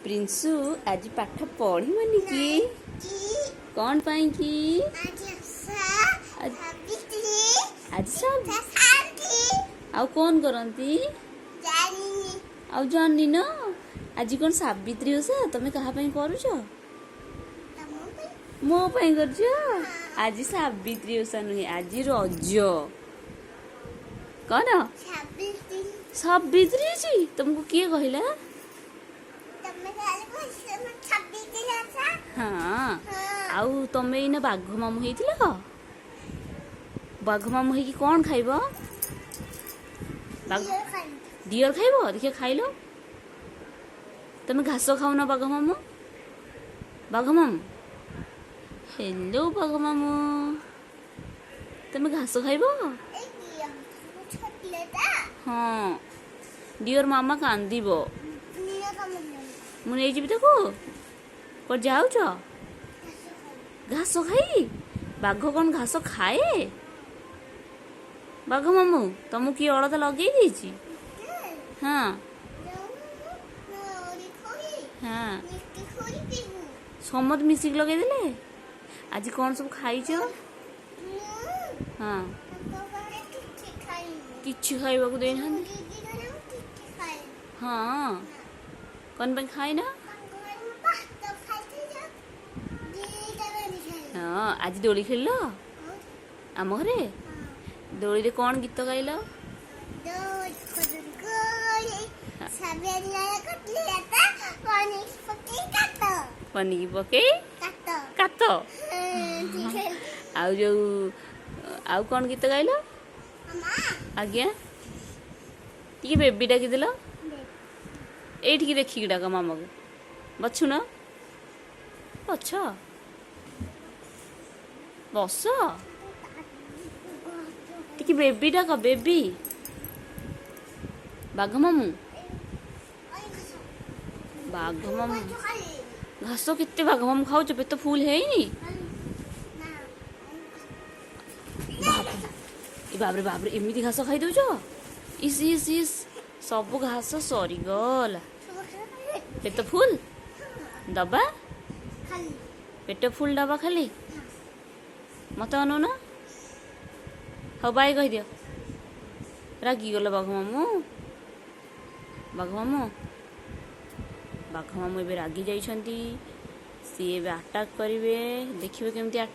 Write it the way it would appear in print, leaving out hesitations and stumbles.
ପ୍ରିନ୍ସୁ, ଆଜି ପାଠ ପଢ଼ିବନି କି? କ'ଣ ପାଇଁ କି? ଆଜି ସବୁ ଆଉ କ'ଣ କରନ୍ତି? ଆଉ ଜାଣିନ? ଆଜି କ'ଣ ସାବିତ୍ରୀ ଓଷା? ତମେ କାହା ପାଇଁ କରୁଛ? ମୋ ପାଇଁ କରୁଛ? ଆଜି ସାବିତ୍ରୀ ଓଷା ନୁହେଁ, ଆଜି ରଜ। କ'ଣ ସାବିତ୍ରୀ ଅଛି? ତମକୁ କିଏ କହିଲା? ହଁ, ଆଉ ତମେ ଏଇନା ବାଘ ମାମୁଁ ହେଇଥିଲ। ବାଘ ମାମୁଁ ହେଇକି କ'ଣ ଖାଇବ? ଡିଅର ଖାଇବ? ଦେଖିବା, ଖାଇଲ। ତମେ ଘାସ ଖାଉନ ବାଘ ମାମୁଁ? ବାଘ ମାମୁଁ, ହେଲୋ ବାଘ ମାମୁଁ, ତମେ ଘାସ ଖାଇବ? ହଁ, ଡିଅର ମାମା କାନ୍ଦିବ। ମୁଁ ନେଇଯିବି ତାକୁ। କୁଆଡ଼େ ଯାଉଛ ଘାସ ଖାଇ? ବାଘ କ'ଣ ଘାସ ଖାଏ? ବାଘ ମାମୁଁ, ତମକୁ କିଏ ଅଳତା ଲଗେଇ ଦେଇଛି? ହଁ ହଁ ସମସ୍ତେ ମିଶିକି ଲଗେଇଦେଲେ। ଆଜି କ'ଣ ସବୁ ଖାଇଛ? ହଁ, କିଛି ଖାଇବାକୁ ଦେଇନାହାନ୍ତି? ହଁ, କ'ଣ ପାଇଁ ଖାଇନ? ହଁ, ଆଜି ଦୋଳି ଖେଳିଲ ଆମ ଘରେ? ଦୋଳିରେ କ'ଣ ଗୀତ ଗାଇଲ? ପନିକି ପକେଇ କାତ। ଆଉ ଯୋଉ ଆଉ କ'ଣ ଗୀତ ଗାଇଲ? ଆଜ୍ଞା, ଟିକେ ବେବି ଡାକିଦେଲ। ଏଇଠିକି ଦେଖିକି ଡାକ ମାମାକୁ। ବଛୁନ, ବଛ, ବସ ଟିକେ। ବେବି ଡାକ, ବେବି। ବାଘ ମାମୁଁ, ବାଘ ମାମୁଁ, ଘାସ କେତେ ବାଘ ମାମୁଁ ଖାଉଛ? ପେଟ ଫୁଲ ହେଇନି? ଏ ବାବରେ ବାବରେ, ଏମିତି ଘାସ ଖାଇଦଉଛ? ଇସ୍ ଇସ୍ ଇସ୍, ସବୁ ଘାସ ସରିଗଲା। ପେଟ ଫୁଲ ଦବା, ପେଟ ଫୁଲ ଦବା ଖାଲି। ମତେ ଅନଉନ। ହଉ, ବାଇ କହିଦିଅ। ରାଗିଗଲ ବାଘ ମାମୁଁ? ବାଘ ମାମୁଁ, ବାଘ ମାମୁଁ ଏବେ ରାଗି ଯାଇଛନ୍ତି। ସିଏ ଏବେ ଆଟାକ୍ କରିବେ। ଦେଖିବେ କେମିତି ଆଟାକ୍